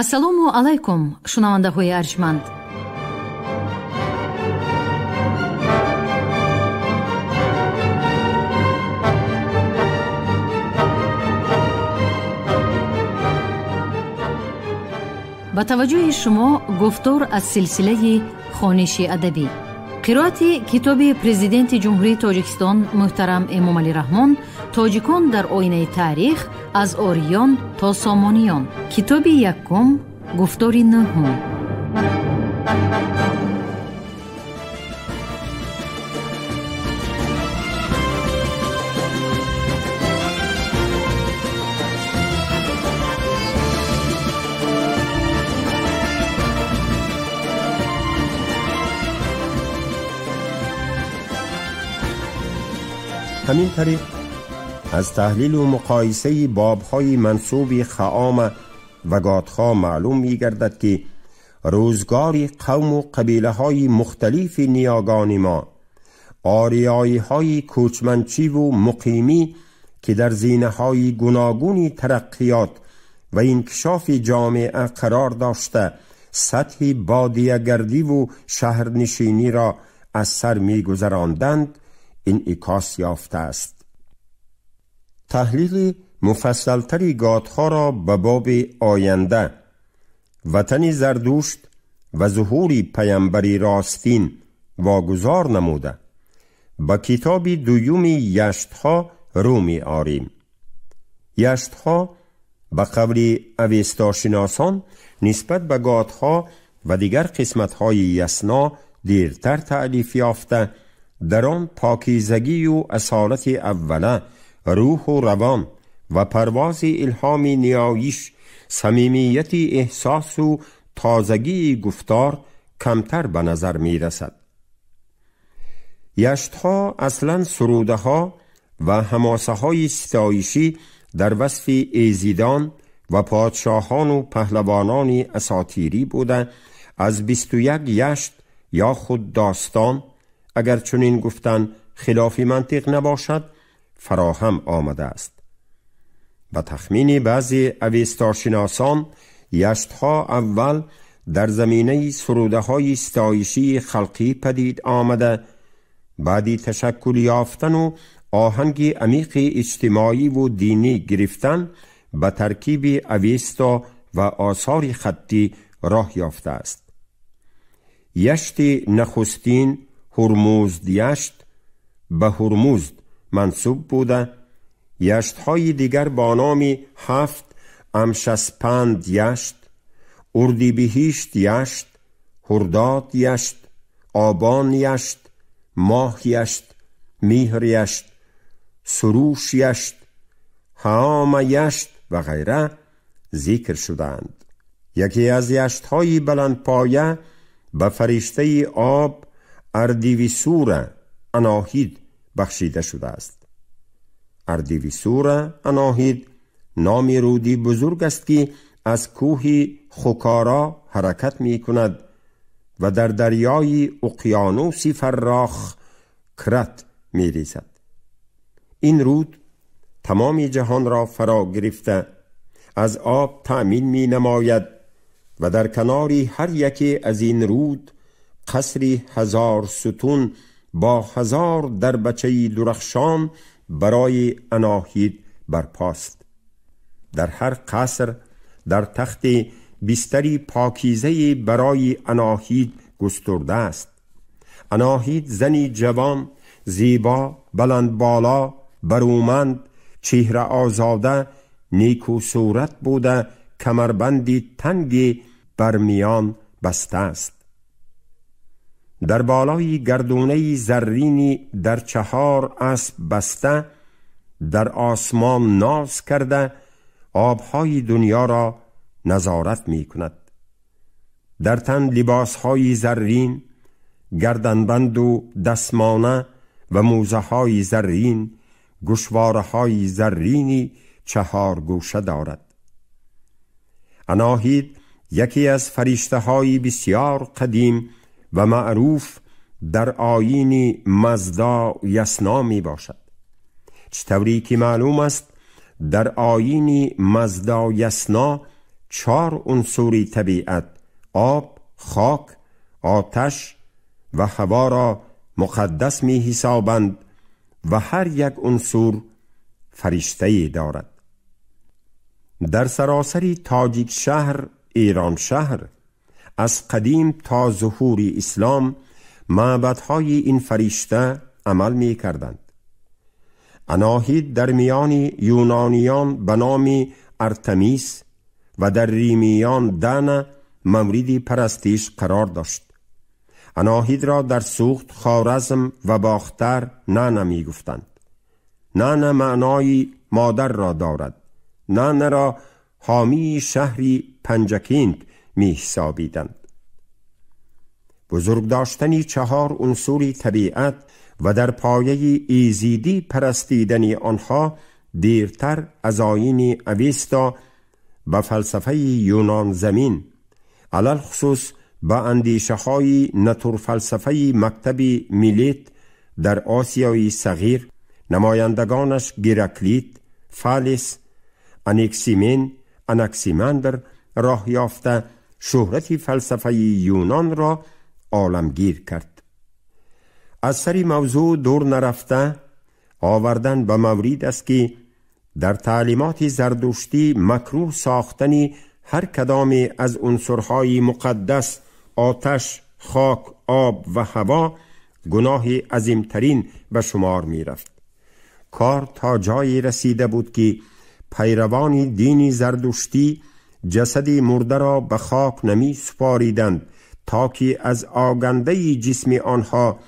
Ассалому алайкум, шунавандаҳои арҷманд. Ба таваҷҷӯҳи шумо гуфтор аз силсилаи хониши адабӣ. Қироати китоби Президенти Ҷумҳурии Тоҷикистон муҳтарам Эмомалӣ Раҳмон «Тоҷикон дар оинаи таърих аз ориён то сомониён». Китоби якум, гуфтори нӯҳум. همین طریق از تحلیل و مقایسه بابهای منسوب خعام و گاتخا معلوم می گردد که روزگاری قوم و قبیله های مختلف نیاگان ما، آریایی های کوچمنچی و مقیمی که در زینه های گوناگونی ترقیات و انکشاف جامعه قرار داشته، سطح بادیه‌گردی و شهرنشینی را از سر می گذراندند، انعکاس یافته است. تحلیل مفصلتری گاتها را به باب آینده، وطن زردوشت و ظهور پیامبری راستین واگذار نموده با کتاب دویم یشتها رو می آریم. یشتها به قول اوستاشناسان نسبت به گاتها و دیگر قسمت‌های یسنا دیرتر تألیف یافته، در آن پاکیزگی و اصالت اوله، روح و روان و پرواز الهام نیایش، صمیمیت احساس و تازگی گفتار کمتر به نظر می رسد. یشتها اصلا سروده ها و حماسه های ستایشی در وصف ایزیدان و پادشاهان و پهلوانان اساطیری بوده. از 21 یشت یا خود داستان، اگر چنین گفتن خلاف منطق نباشد، فراهم آمده است. به تخمین بعضی اوستاشناسان، یشتها اول در زمینه سروده های ستایشی خلقی پدید آمده، بعدی تشکل یافتن و آهنگ عمیق اجتماعی و دینی گرفتن به ترکیب اوستا و آثار خطی راه یافته است. یشت نخستین هرمزد یشت به هرمزد منسوب بوده. یشت‌های دیگر با نام 7 امشسپند یشت، اردیبهشت یشت، هرداد یشت، آبان یشت، ماه یشت، مهر یشت، سروش یشت، هام یشت و غیره ذکر شدند. یکی از یشت‌های بلندپایه به فرشته آب اردیویسور اناهید بخشیده شده است. اردیویسور اناهید نام رودی بزرگ است که از کوه خوکارا حرکت می کند و در دریای اقیانوس فراخ کرت می ریزد. این رود تمام جهان را فرا گرفته، از آب تأمین می نماید و در کنار هر یکی از این رود قصری 1000 ستون با 1000 دربچه درخشان برای اناهید برپاست. در هر قصر در تخت بستری پاکیزه برای اناهید گسترده است. اناهید زنی جوان، زیبا، بلند بالا، برومند، چهره آزاده، نیکو صورت بوده، کمربندی تنگی بر میان بسته است. در بالای گردونه زرینی در 4 اسب بسته، در آسمان ناز کرده، آبهای دنیا را نظارت می کند. در تن لباسهای زرین، گردنبند و دستمانه و موزه های زرین، گوشواره های زرینی 4 گوشه دارد. اناهید یکی از فرشته های بسیار قدیم و معروف در آیین مزدا یسنا می باشد. چطوری که معلوم است در آیین مزدا یسنا 4 عنصری طبیعت، آب، خاک، آتش و هوا را مقدس می حسابند و هر یک عنصر فرشته‌ای دارد. در سراسر تاجیک شهر، ایران شهر، از قدیم تا ظهور اسلام معبدهای این فرشته عمل می کردند. اناهید در میان یونانیان به نام ارتمیس و در ریمیان دانا مورد پرستش قرار داشت. اناهید را در سوخت، خوارزم و باختر نانا می گفتند. نانا معنای مادر را دارد. نانا را حامی شهری پنجکینت می حسابیدند. بزرگ داشتن 4 عنصر طبیعت و در پایه ایزیدی پرستیدن آنها دیرتر از آیین اوستا به فلسفه یونان زمین، علل خصوص به اندیشه های نتور فلسفه مکتب میلیت در آسیای صغیر، نمایندگانش گیراکلیت، فالس، انکسیمن، انکسیمندر راه یافته شهرت فلسفه یونان را عالمگیر کرد. از سر موضوع دور نرفته آوردن به مورد است که در تعلیمات زردشتی مکروه ساختن هر کدام از عنصرهای مقدس، آتش، خاک، آب و هوا گناه عظیمترین به شمار می رفت. کار تا جایی رسیده بود که پیروان دین زردشتی جسد مرده را به خاک نمی سپاریدند تا که از آگنده جسم آنها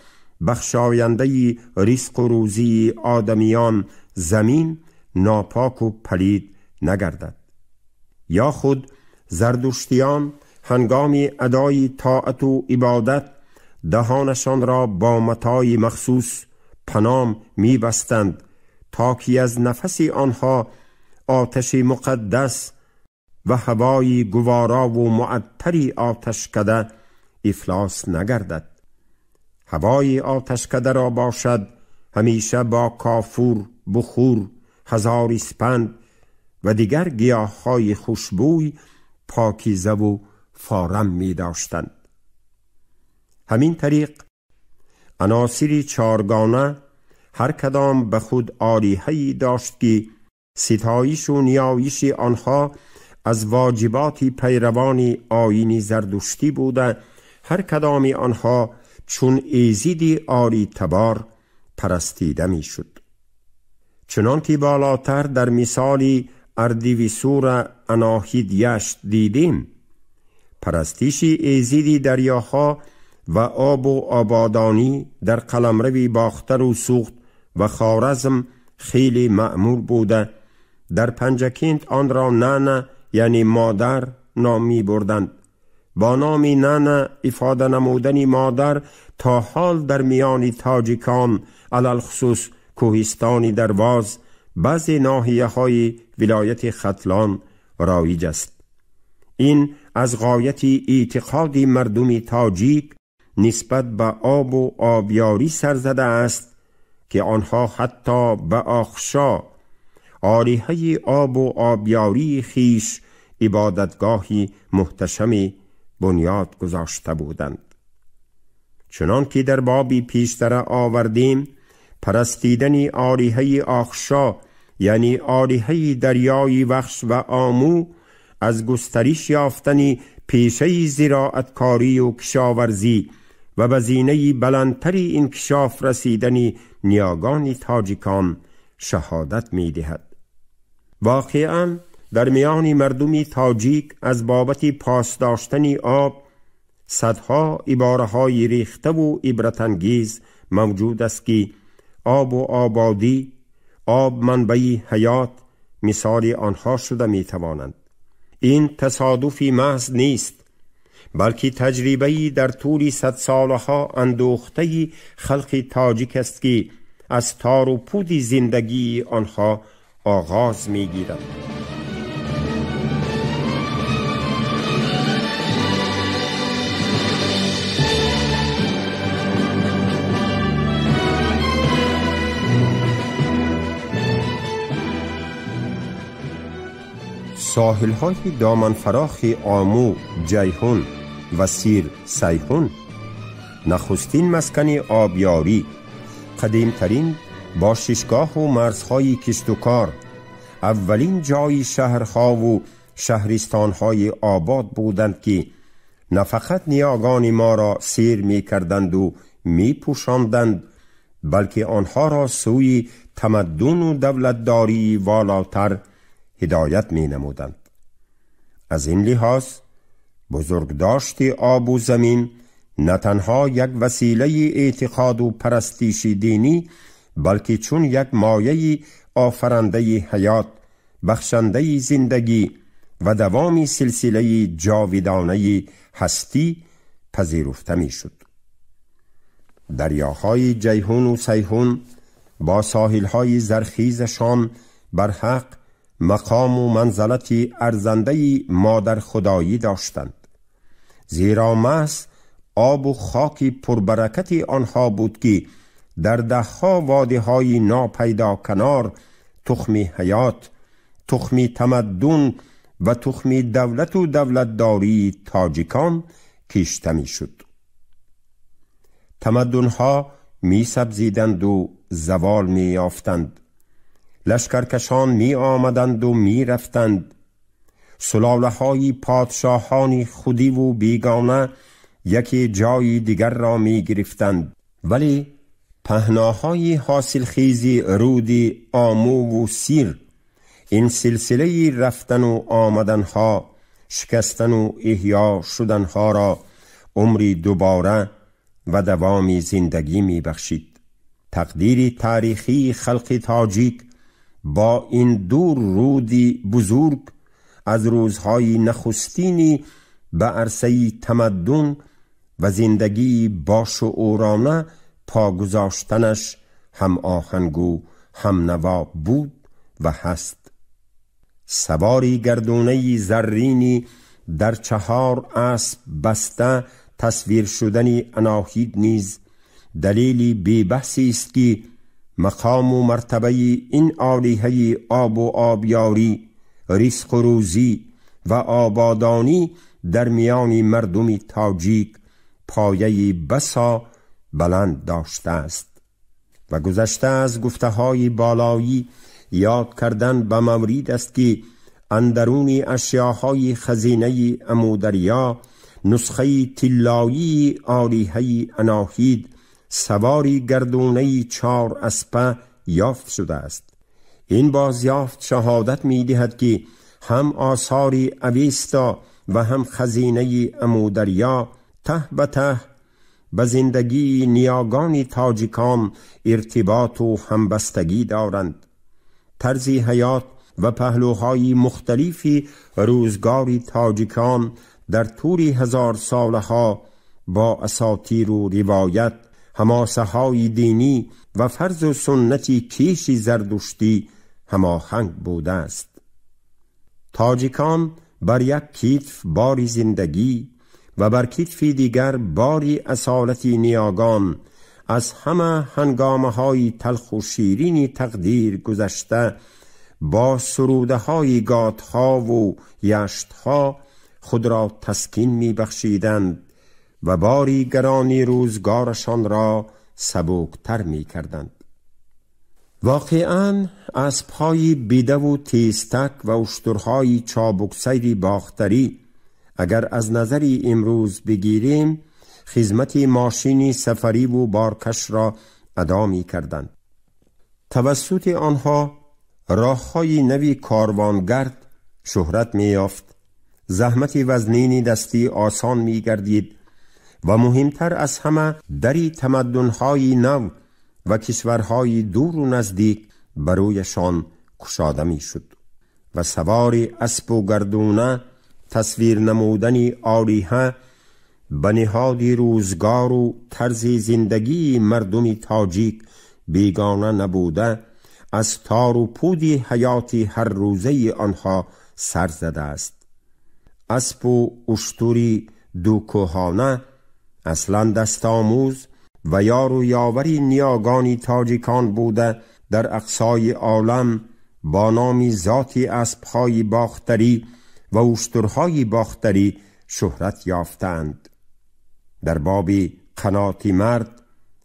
بخشاینده رزق و روزی آدمیان زمین ناپاک و پلید نگردد. یا خود زردشتیان هنگام ادای طاعت و عبادت دهانشان را با متاع مخصوص پنام می بستند تا که از نفس آنها آتش مقدس و هوای گوارا و معطری آتشکده افلاس نگردد. هوای آتشکده را باشد همیشه با کافور، بخور، هزار اسپند و دیگر گیاه‌های خوشبوی پاکیزه و فارم می داشتند. همین طریق عناصر چارگانه هر کدام به خود آلیه‌ای داشت که ستایش و نیایش آنها از واجبات پیروان آیین زردشتی بوده، هر کدام آنها چون ایزیدی آری تبار پرستیده می شد. چنان که بالاتر در مثال اردیویسور اناهید یشت دیدیم، پرستش ایزیدی دریاها و آب و آبادانی در قلمروی باختر و سوخت و خوارزم خیلی معمول بوده. در پنجکینت آن را نانا یعنی مادر نام می بردند. با نام نانا افاده نمودن مادر تا حال در میان تاجیکان، علالخصوص کوهستان درواز، بعضی ناحیه های ولایت ختلان رایج است. این از غایت اعتقاد مردم تاجیک نسبت به آب و آبیاری سرزده است که آنها حتی به آخشا، آلیهه آب و آبیاری خیش، عبادتگاهی محتشمی بنیاد گذاشته بودند. چنان که در بابی پیشتر آوردیم، پرستیدن آلیهه آخشا یعنی آلیهه دریای وخش و آمو از گسترش یافتن پیشه زراعتکاری و کشاورزی و به زینه بلندتری انکشاف رسیدن نیاگان تاجیکان شهادت می دهد. واقعا در میان مردم تاجیک از بابت پاس داشتن آب صدها عباره های ریخته و عبرت انگیز موجود است که آب و آبادی، آب منبع حیات، مثال آنها شده می توانند. این تصادفی محض نیست، بلکه تجربه‌ای در طول 100 سالها اندوخته خلق تاجیک است که از تار و پود زندگی آنها آغاز می‌گیرد. ساحل‌های دامن فراخ آمو، جیحون و سیر سیحون نخستین مسکن آبیاری، قدیمترین باششگاه و مرزهای کشت و کار، اولین جای شهرها و شهرستانهای آباد بودند که نه فقط نیاگان ما را سیر می کردند و می پوشاندند، بلکه آنها را سوی تمدن و دولتداری والاتر هدایت می نمودند. از این لحاظ بزرگداشت آب و زمین نه تنها یک وسیله اعتقاد و پرستش دینی، بلکه چون یک مایه آفرنده حیات، بخشنده زندگی و دوامی سلسله جاودانه هستی پذیرفته می شد. دریاهای جیحون و سیحون با ساحلهای زرخیزشان بر حق مقام و منزلت ارزنده مادر خدایی داشتند، زیرا محض آب و خاک پربرکت آنها بود که در دهها وادی‌های ناپیدا کنار تخم حیات، تخم تمدن و تخم دولت و دولتداری تاجیکان کشته می شد. تمدنها می سبزیدند و زوال می یافتند، لشکرکشان می آمدند و می رفتند، سلاله های پادشاهان خودی و بیگانه یکی جای دیگر را می گرفتند، ولی پهناهای حاصلخیزی رودی آمو و سیر، این سلسله رفتن و آمدنها، شکستن و احیا شدنها را عمری دوباره و دوامی زندگی می بخشید. تقدیر تاریخی خلق تاجیک با این دو رودی بزرگ از روزهای نخستینی به عرصه تمدن و زندگی با شعورانه پا گذاشتنش هم آهنگ و هم نوا بود و هست. سواری گردونه زرینی در 4 اسب بسته تصویر شدن اناهید نیز دلیلی بی بحثی است که مقام و مرتبه این آلیهه آب و آبیاری، رزق و روزی و آبادانی در میان مردم تاجیک پایه بسا بلند داشته است. و گذشته از گفته های بالایی یاد کردن به مورد است که اندرون اشیاهای خزینه امودریا نسخه طلایی آلیهه اناهید سواری گردونه 4 اسپه یافت شده است. این بازیافت شهادت می دهد که هم آثار اویستا و هم خزینه امودریا ته به ته به زندگی نیاگان تاجیکان ارتباط و همبستگی دارند. طرز حیات و پهلوهای مختلفی روزگار تاجیکان در طول 1000 سالها با اساطیر و روایت، حماسه های دینی و فرض و سنت کیش زردشتی هماهنگ بوده است. تاجیکان بر یک کتف باری زندگی و بر کتف دیگر باری اصالت نیاگان از همه هنگامه های تلخ و شیرین تقدیر گذشته با سروده های گاتها و یشتها خود را تسکین می بخشیدند و باری گرانی روزگارشان را سبکتر می کردند. واقعاً اسب‌های بیده و تیزتک و اشترهای چابکسیر باختری اگر از نظر امروز بگیریم خدمت ماشین سفری و بارکش را ادا می کردند. توسط آنها راه‌های نوی کاروانگرد شهرت می یافت، زحمت وزنین دستی آسان می گردید و مهمتر از همه دری تمدن‌های نو و کشورهای دور و نزدیک برویشان کشاده می شد و سوار اسب و گردونه تصویر نمودن آلیهه به نهاد روزگار و طرز زندگی مردم تاجیک بیگانه نبوده، از تار و پود حیات هر روزه آنها سر زده است. اسب و اشتری دو کوهانه اصلا دست آموز و یار و یاوری نیاگانی تاجیکان بوده، در اقصای عالم با نام ذاتی اسب‌های باختری و اشترهای باختری شهرت یافتند. در باب قنات مرد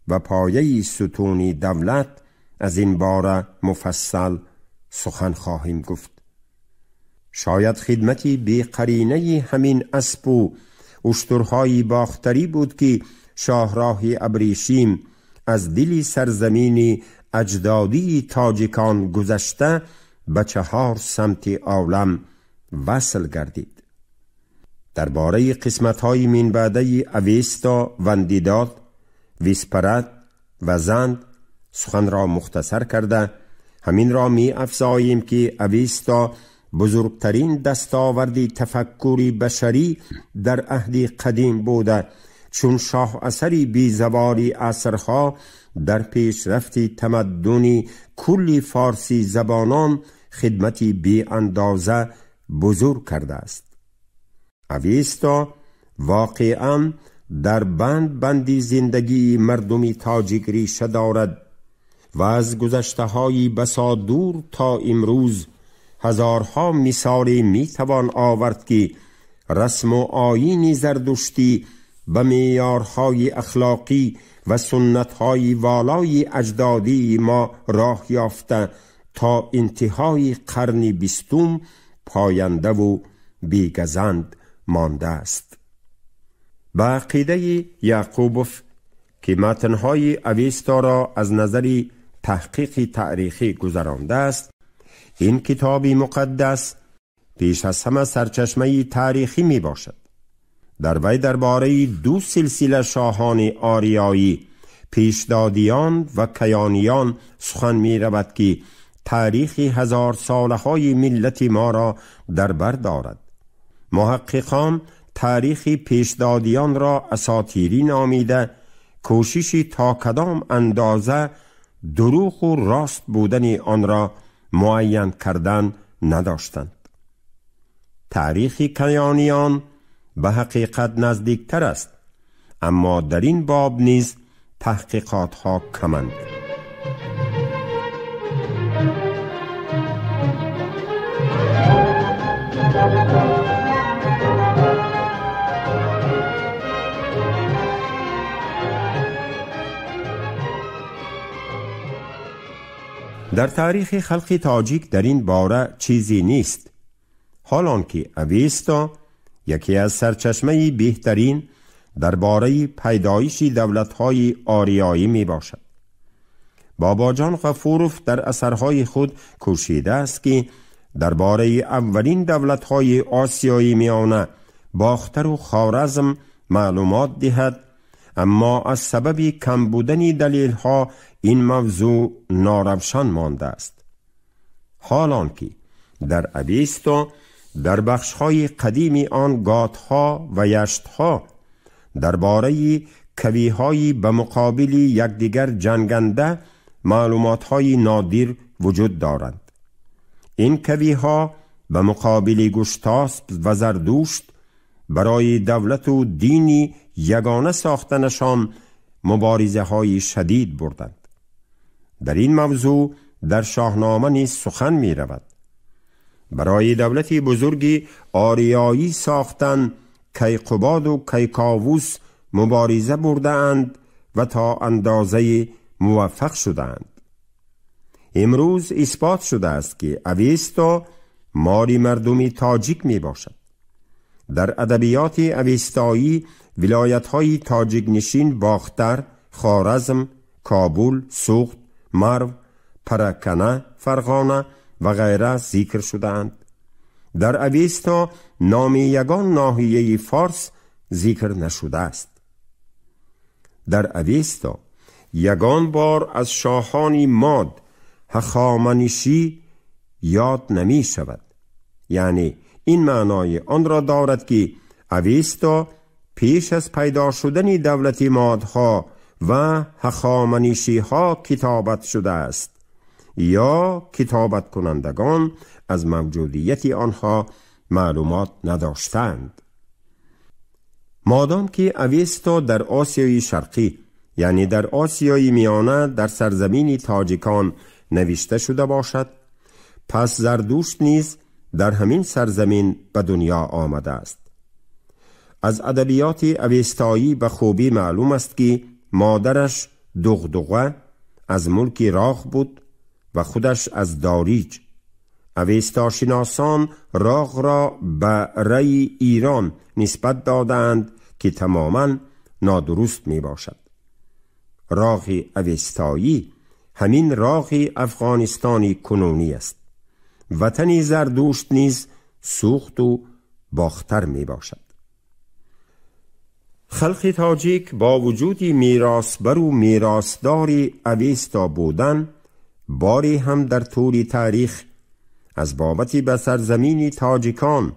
و پایه ستونی دولت از این باره مفصل سخن خواهیم گفت. شاید خدمتی بی قرینه همین اسب و اشترهای باختری بود که شاهراه ابریشیم از دل سرزمین اجدادی تاجیکان گذشته به 4 سمت عالم وصل گردید. درباره قسمت‌های منبعده اوستا، وندیداد، ویسپرد و زند سخن را مختصر کرده همین را می افزاییم که اوستا بزرگترین دستاورد تفکری بشری در عهد قدیم بوده، چون شاه اثری بی زوال عصرها در پیشرفت تمدنی کلی فارسی زبانان خدمتی بی اندازه بزرگ کرده است. اوستا واقعا در بند بندی زندگی مردمی تاجیک ریشه دارد و از گذشته های بسا دور تا امروز هزارها مثال می توان آورد که رسم و آیین زردشتی به معیارهای اخلاقی و سنت‌های والای اجدادی ما راه یافته تا انتهای قرن 20 پاینده و بیگزند مانده است. به عقیده یعقوبوف که متن‌های اوستا را از نظر تحقیق تاریخی گذرانده است، این کتاب مقدس پیش از همه سرچشمه تاریخی می باشد. در وی درباره 2 سلسله شاهان آریایی، پیشدادیان و کیانیان سخن می رود که تاریخ 1000 ساله های ملت ما را در بر دارد. محققان تاریخ پیشدادیان را اساطیری نامیده، کوششی تا کدام اندازه دروغ و راست بودن آن را معین کردن نداشتند. تاریخ کیانیان به حقیقت نزدیکتر است، اما در این باب نیز تحقیقات ها کمند. در تاریخ خلق تاجیک در این باره چیزی نیست، حال آنکه اوستا یکی از سرچشمه بهترین درباره پیدایش دولت‌های آریایی می باشد. باباجان غفوروف در اثرهای خود کوشیده است که درباره اولین دولت‌های آسیایی میانه باختر و خوارزم معلومات دهد، اما از سبب کم بودن دلیل‌ها این موضوع ناروشن مانده است. حال آنکه در اوستا در بخش‌های قدیمی آن گات‌ها و یشت‌ها درباره کوی‌های به مقابل یکدیگر جنگنده معلومات‌های نادر وجود دارند. این کوی‌ها به مقابل گشتاسب و زردوشت برای دولت و دینی یگانه ساختنشان مبارزه‌های شدید بردند. در این موضوع در شاهنامه نیز سخن می رود. برای دولت بزرگی آریایی ساختن کیقباد و کیکاووس مبارزه بردند و تا اندازه موفق شدند. امروز اثبات شده است که اوستا ماری مردمی تاجیک می باشد. در ادبیات اوستایی ولایت‌های تاجیک نشین باختر، خوارزم، کابل، سوخت، مرو، پرکنه، فرغانه و غیره ذکر شده‌اند. در اوستا نام یگان ناحیه فارس ذکر نشده است. در اوستا یگان بار از شاهان ماد هخامنشی یاد نمی شود. یعنی این معنای آن را دارد که اوستا پیش از پیدا شدن دولت مادها و هخامنشی ها کتابت شده است یا کتابت کنندگان از موجودیت آنها معلومات نداشتند. مادام که اوستا در آسیای شرقی یعنی در آسیای میانه در سرزمین تاجیکان نوشته شده باشد، پس زردوشت نیز در همین سرزمین به دنیا آمده است. از ادبیات اوستایی به خوبی معلوم است که مادرش دغدغه از ملک راغ بود و خودش از داریج. اوستاشناسان راغ را به ری ایران نسبت دادند که تماما نادرست می باشد. راغ اوستایی همین راغ افغانستانی کنونی است. وطن زردوشت نیز سوخت و باختر می باشد. خلق تاجیک با وجود میراثبر و میراثدار اوستا بودن، باری هم در طول تاریخ از بابت به سرزمین تاجیکان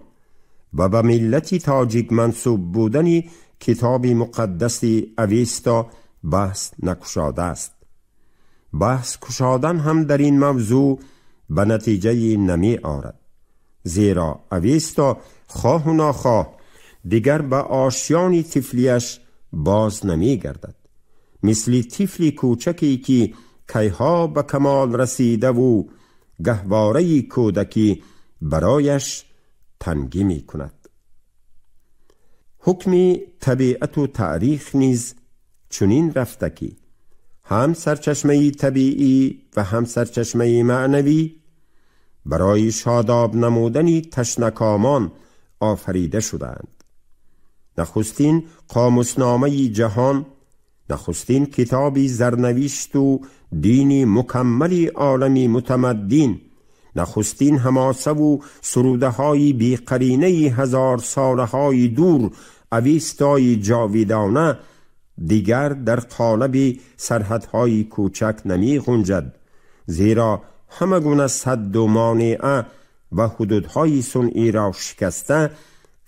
و به ملت تاجیک منسوب بودن کتاب مقدس اوستا بحث نکشاده است. بحث کشادن هم در این موضوع به نتیجه نمی آرد، زیرا اوستا خواه و ناخواه دیگر به آشیان طفلیش باز نمی گردد. مثل طفل کوچکی که کیها به کمال رسیده و گهواره کودکی برایش تنگی می کند. حکم طبیعت و تاریخ نیز چنین رفته که هم سرچشمه طبیعی و هم سرچشمه معنوی برای شاداب نمودن تشنکامان آفریده شدند. نخستین قاموسنامه جهان، نخستین کتابی زرنوشت و دینی مکمل عالمی متمدین، نخستین حماسه و سروده های بیقرینه هزار ساله های دور اوستای جاویدانه دیگر در قالب سرحدهای کوچک نمی غنجد، زیرا همه گونه سد و مانعه و حدودهای صنعی را شکسته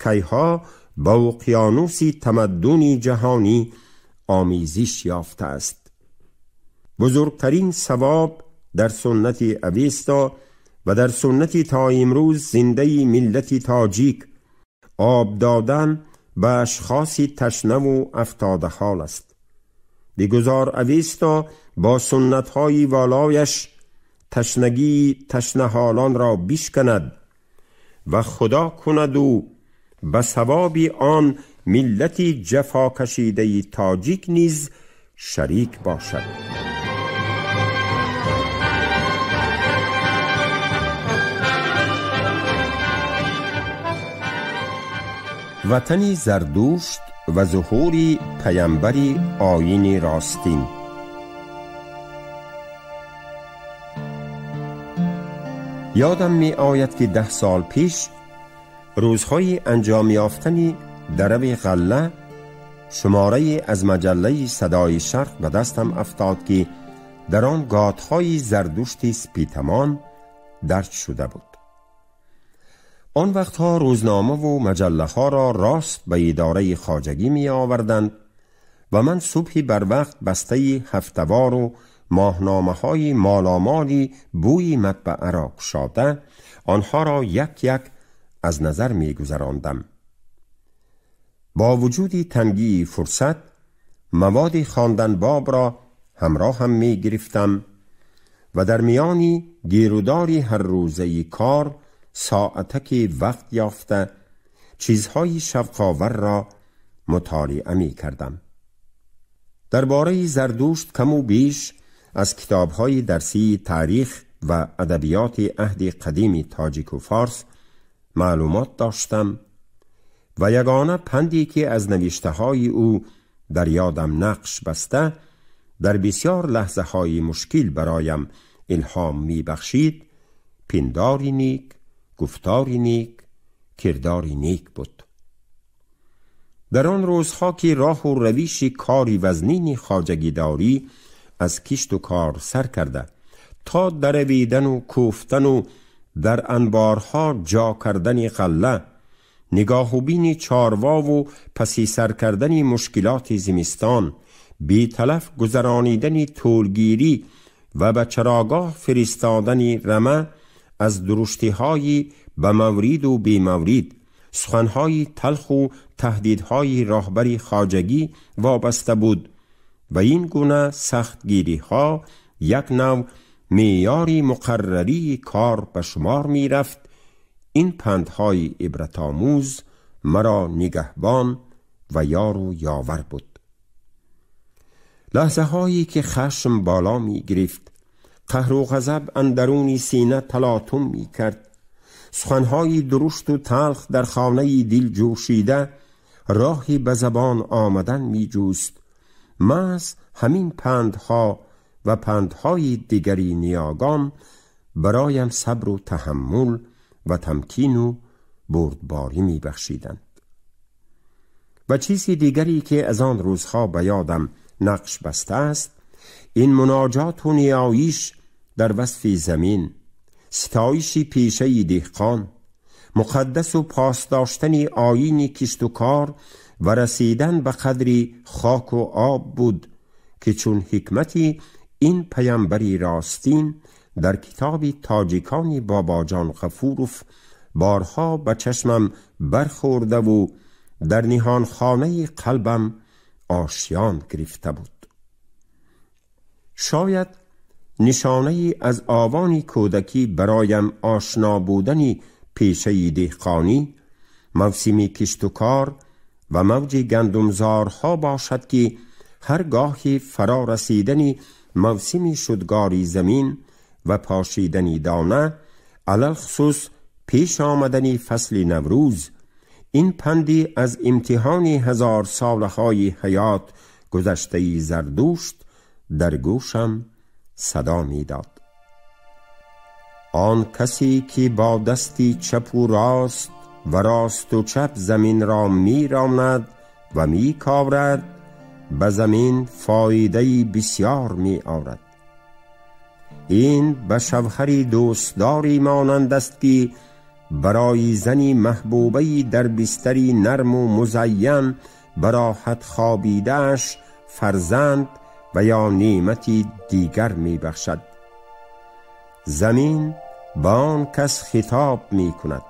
کیها با اقیانوس تمدن جهانی آمیزش یافته است. بزرگترین ثواب در سنت اوستا و در سنت تا امروز زنده ملت تاجیک آب دادن به اشخاص تشنه و افتاده حال است. بگذار اوستا با سنت‌های والایش تشنگی تشنه حالان را بشکند و خدا کند و به ثواب آن ملت جفا کشیده تاجیک نیز شریک باشد. وطنی زردوشت و ظهور پیامبری آیین راستین. یادم می آید که 10 سال پیش روزهای انجام یافتن درو غله شماره از مجله صدای شرق به دستم افتاد که در آن گاتهای زردشت سپیتمان درج شده بود. آن وقتها روزنامه و مجله ها را راست به اداره خواجگی می آوردند و من صبحی بر وقت بسته هفتوار و ماهنامه های مالامالی بوی مطبعه را گشاده آنها را یک یک از نظر می گذراندم. با وجود تنگی فرصت مواد خواندن باب را همراه هم می گرفتم و در میانی گیروداری هر روزه کار ساعتکی وقت یافته چیزهای شوق‌آور را مطالعه می کردم. درباره زردشت کم و بیش از کتاب‌های درسی تاریخ و ادبیات عهد قدیم تاجیک و فارس معلومات داشتم و یگانه پندی که از نوشته‌های او در یادم نقش بسته در بسیار لحظه‌های مشکل برایم الهام می‌بخشید، پنداری نیک، گفتاری نیک، کرداری نیک بود. در آن روزها که راه و رویش کاری وزنین خواجگیداری از کشت و کار سر کرده تا درویدن و کوفتن و در انبارها جا کردن غله، نگاه و بین چاروا و پسی سر کردن مشکلات زمستان، بی تلف گذرانیدن تولگیری و به چراگاه فرستادن رمه از درشتی‌های به مورید و بی مورید، سخنهای تلخ و تهدیدهای راهبری خواجگی وابسته بود و این گونه سختگیری‌ها یک نوع معیاری مقرری کار به شمار می رفت، این پندهای عبرت‌آموز مرا نگهبان و یار و یاور بود. لحظه هایی که خشم بالا می گرفت، قهر و غضب اندرونی سینه تلاطم می کرد، سخنهای درشت و تلخ در خانه دل جوشیده راهی به زبان آمدن می جوست، محض همین پندها و پندهای دیگری نیاگان برایم صبر و تحمل و تمکین و بردباری می بخشیدند. و چیزی دیگری که از آن روزها به یادم نقش بسته است، این مناجات و نیایش در وصف زمین، ستایش پیشه دهقان، مقدس و پاس داشتن آیین کشت و کار و رسیدن به قدری خاک و آب بود که چون حکمتی این پیامبری راستین در کتاب تاجیکانی باباجان غفوروف بارها به چشمم برخورده و در نهان خانه قلبم آشیان گرفته بود. شاید نشانه از آوان کودکی برایم آشنا بودن پیشه دهقانی، موسم کشت و کار و موج گندمزارها باشد که هرگاهی فرا رسیدن موسم شدگاری زمین و پاشیدن دانه، علالخصوص پیش آمدن فصل نوروز، این پندی از امتحان هزار سالهای حیات گذشته زردوشت در گوشم صدا میداد. آن کسی که با دستی چپ و راست و راست و چپ زمین را میراند و میکاورد، به زمین فایده بسیار می آورد. این به شوهری دوستداری مانند است که برای زنی محبوبه‌ای در بستری نرم و مزین براحت خوابیده‌اش فرزند و یا نعمتی دیگر می بخشد. زمین با آن کس خطاب می کند: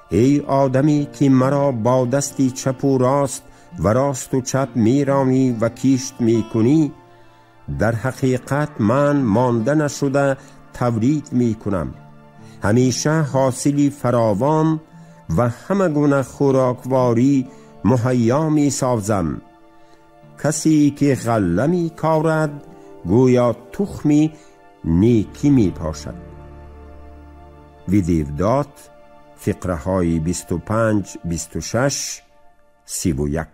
ای آدمی که مرا با دستی چپ و راست و راست و چپ می رانی و کیشت می کنی، در حقیقت من مانده نشده تولید می کنم. همیشه حاصلی فراوان و همه گونه خوراکواری مهیا می سازم. کسی که غله می کارد گویا تخمی نیکی می پاشد. ویدیودات فقره های 25، 26، 31.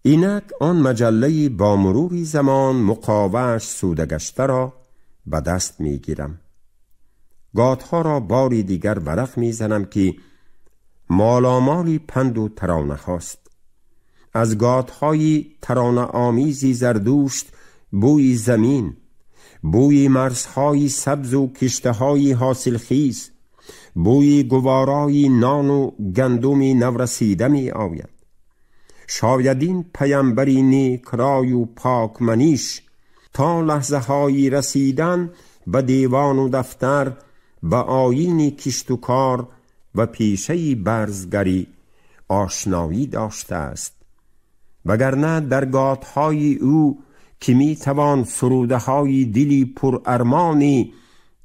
اینک آن مجله با مروری زمان مقاوش سودگشته را به دست می گیرم. گاتها را باری دیگر ورق می زنم که مالامالی پند و ترانه هاست. از گاتهای ترانه آمیزی زردوشت بوی زمین، بوی مرزهای سبز و کشتهای حاصلخیز، بوی گوارای نان و گندم نورسیده می آید. شاید این پیامبری نیک رای و پاک منیش تا لحظه های رسیدن به دیوان و دفتر، به آیین کشت و کار و پیشه برزگری آشنایی داشته است، وگرنه در گاتهای او که می توان سروده های دلی پر ارمانی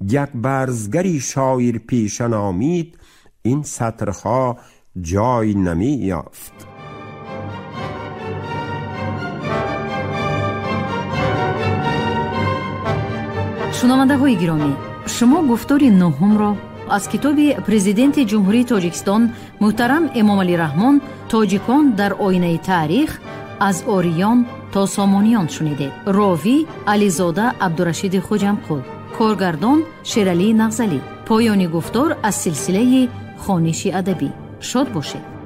یک برزگری شاعر پیشه نامید، این سطرها جای نمی یافت. Шунавандаҳои гиромӣ, шумо гуфтори нуҳумро аз китоби Президенти Ҷумҳурии Тоҷикистон муҳтарам Эмомалӣ Раҳмон «Тоҷикон дар оинаи таърих аз ориён то сомониён» шунидед. Ровӣ Ализода Абдурашиди Хуҷамқул, коргардон Шералӣ Нағзалӣ. Поёни гуфтор аз силсилаи хониши адабӣ. Шод бошед.